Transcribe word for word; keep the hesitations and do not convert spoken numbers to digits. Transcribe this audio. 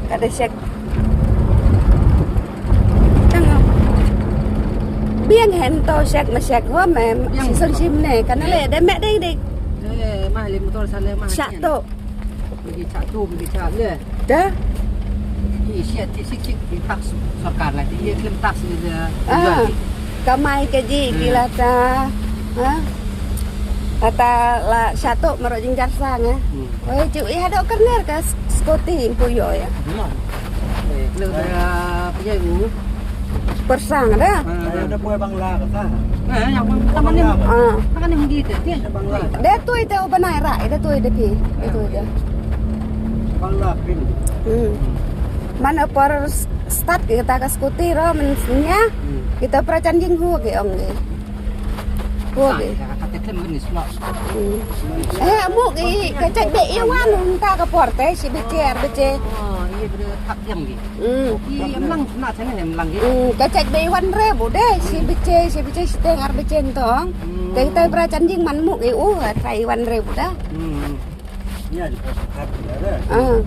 Ka da shek. Tang biang hen to shek ma shek ho mem. Biang. Si son sim ne kan le de me dei dei. Eh, mah le motor sa le mah. Shah to. Bagi chak tu, bagi chak le. Da? Ki siat ki sik sik ki tax sorkar lah. Ki klim tax ni dia. Ah. Kamai ka ji ki lata. Ha? Lata la shah to marok jingjar sang eh. Hmm. Oi, ju i hado kerner ka s-, skuti impu yo ya. Benar. Eh, kalau dia pergi u. Persang da. Ah, ada boy Bangla kata. Eh, yang Bangla. Tangan ni. Ah. Tangan ni mungkin dia. Dia Bangla. Dia tu itu banai ra, dia tu itu pi. Dia tu itu. Bangla pin. Hmm. Mana por s-, start kita ka skuti ro men nya. Hmm. Kita perachan jing hu ke ong ke. Hu ke. Ka te klem ni sma. Hmm. Eh, mu ke ka chat be i wan ta ka por te si be cher be che. Oh, iya ber tak yang ni. Hmm. Iya, emlang na sana emlang gitu. Hmm, ka chat be wan re bu de si be che si be che si teng ar be che tong. Hmm. Te te perachan jing man mu ke u trai wan re bu da. Hmm. Iya, di pos kat ada. Ah.